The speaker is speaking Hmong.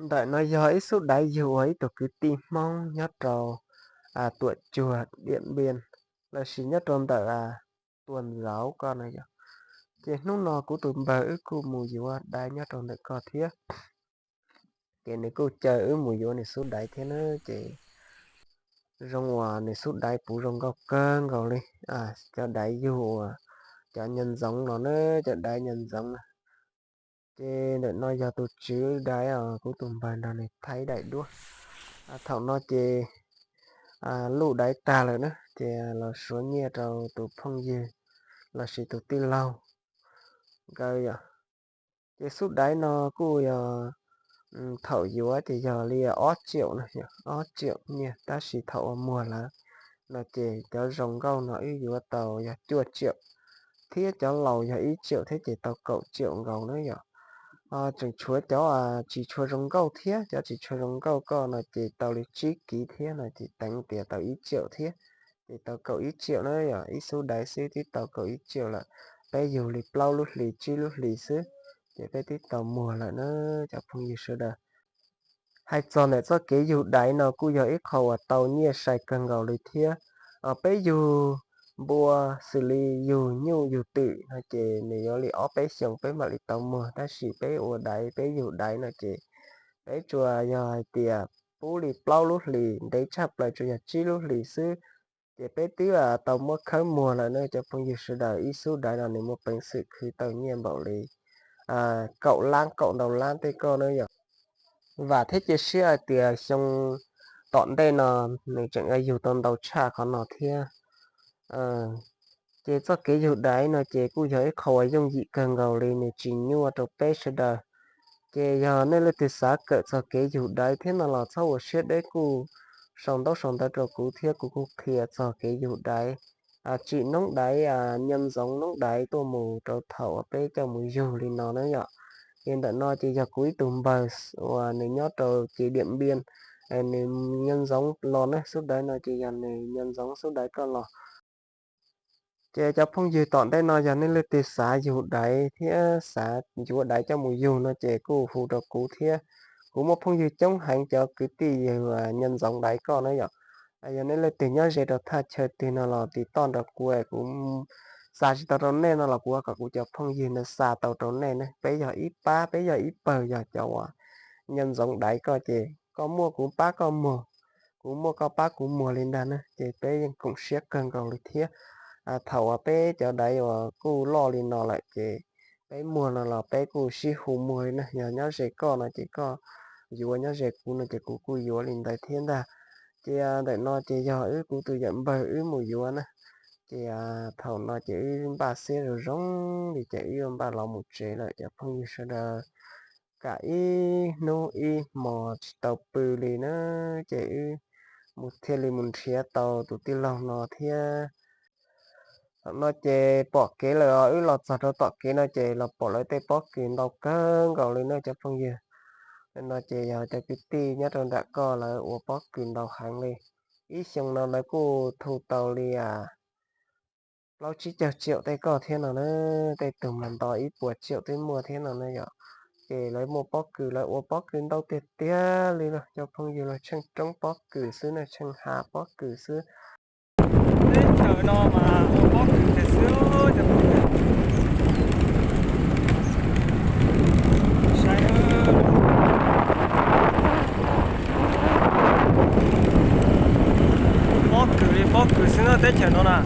Ntawm no yog ib xub daiv yug uas ib tug kwv tij Hmoob nyob rau Tuam Cuag, Diam Npias, lossis nyob rau ntawm Tuam Ntxauv ko no yog. Ces hnub no kuv tus npawg wb kuj mus yuav daiv nyob rau ntawm ko thiab. Ces nws kuj caw wb mus yuav nws xub daiv thiab na, ces zoo uas nws xub daiv puv zoo nkauj kawg nkaus li. Cov daiv yug uas cov nyo ntxoov no na, cov daiv nyo ntxoov na. Ces ntawm no yog tus tswv daiv os, kuv tus npawg nrog nws thaij daim duab. Thaum no ces luj daiv tag lawm na, ces los suav nyiaj rau tus phooj ywg lossis tus tij laug nkawd yom. Ces xub daiv no kuj yog thaum yuav ces yog li ob tsiaum no, ob tsiaum nyiaj, tab sis thaum uas muag lawm no ces cov zoo nkauj no wb yuav tau yog cuaj tsiaum, thiab cov laus yog ib tsiaum thiab ces tau kaum tsiaum nkaus na yom. Tseem tshuav cov tsis tshua zoo nkauj thiab, cov tsis tshua zoo nkauj ko no ces tau li tsib kiv thiab no ces teev tias tau ib tsiaum thiab, ces tau kaum ib tsiaum na yom. Ib xub daiv xwb twb tau kaum ib tsiaum lawm. Peb yug li plaub lub hlis tsib lub hlis xwb, ces peb twb tau muag lawm na cov phooj ywg sawv daws. Hais txog ntawm txoj kev yug daiv no kuj yog ib qho uas tau nyiaj sai kawg nkaus li thiab. Peb yug npua xws li yug nyuj yug twm no ces nws yuav li ob peb xyoos peb mam li tau muag, tab sis peb ua daiv peb yug daiv no ces peb tsuas yog hais tias pub li plaub lub hlis, ntev tshaj plaws tsuas yog tsib lub hlis xwb, ces peb twb tau muab khawb muag lawm na cov phooj ywg sawv daws. Ib xub daiv no nws muaj peev xwm khwv tau nyiaj npaum li kaum lab kaum ntau lab tej ko na yom. Vam thiab cia siab hais tias xyoo tom ntej no nws tseem yug tau ntau tshaj qhov no thiab. Ces txoj kev yug daiv no ces kuj yog ib qho uas yooj yim kawg nkaus li, nws tsis nyuaj rau peb sawv daws. Ces yog nej leej twg xav kawm txog kev yug daiv thiab no los txhob ua siab deb, kuj sau ntaub sau ntawv rau kuv thiab kuv kuj qhia txog kev yug daiv, tsim noob daiv, nyo ntxoov noob daiv tuaj mus rau thaum uas peb coj mus yug li no na yom. Ces ntawm no ces yog kuv ib tug npawg uas nws nyob rau ces Diam Npias, nws nyo ntxoov los na, xub daiv no ces yog nws nyo ntxoov xub daiv ko los. Ces cov phooj ywg tom ntej no yog nej leej twg xav yug daiv thiab xav yuav daiv coj mus yug no ces kuj hu rau kuv thiab. Kuv muaj phooj ywg coob heev cov kwv tij yug nyo ntxoov daiv ko na yom. Yog nej leej twg nyob ze rau thaj chaw twg no los tiv toj nrog kuv, kuv xa tsis tau rau nej no los kuv kom kuv cov phooj ywg ntawd xa tau rau nej ne. Peb yog ib pab, peb yog ib pawg, yog cov uas nyo ntxoov daiv ko ces koj muaj kuv pab koj muag, kuv muaj koj pab kuv muag li ntag na. Ces peb yeej koom siab kawg nkaus li thiab. Thaum uas peb cov daiv uas kuj loj li no lawm ces peb muag no los peb kuj sib hu muag li na. Yog nyob ze koj no ces koj yuav, nyob ze kuv no ces kuv kuj yuav li ntawd thiab ntag. Ces ntawm no ces yog wb kuv tus yawm npawg wb mus yuav na. Ces thaum no ces wb npaj siab zoo zoo li ces wb npaj los mus tsev lawm cov phooj ywg sawv daws. Kam ib hnub ib hmos tsis tau pw li na, ces wb mus thiaj li mus nrhiav tau tus tij laug no thiab. Thaum no ces pom kev lawm os, wb los txog rau tom kev no ces los pom lawv tej pob kws ntau kawg nkaus li na cov phooj ywg. No ces yog cov kwv tij nyob rau nram ko lawv ua pob kws ntau heev li. Ib xyoo no lawv kuj thu tau li plaub tsib caug tsiaum tej ko thiab no na, tej tug mas nto ib puas tsiaum twb muaj thiab no na yom. Ces lawv muaj pob kws, lawv ua pob kws ntau tiag tiag li no cov phooj ywg, los tsheej roob pob kws xwb na, tsheej hav pob kws xwb. Teb chaws no mas ua pob kws tiag xwb cov phooj ywg. Saib, pob kws li pob kws xwb na teb chaws no na.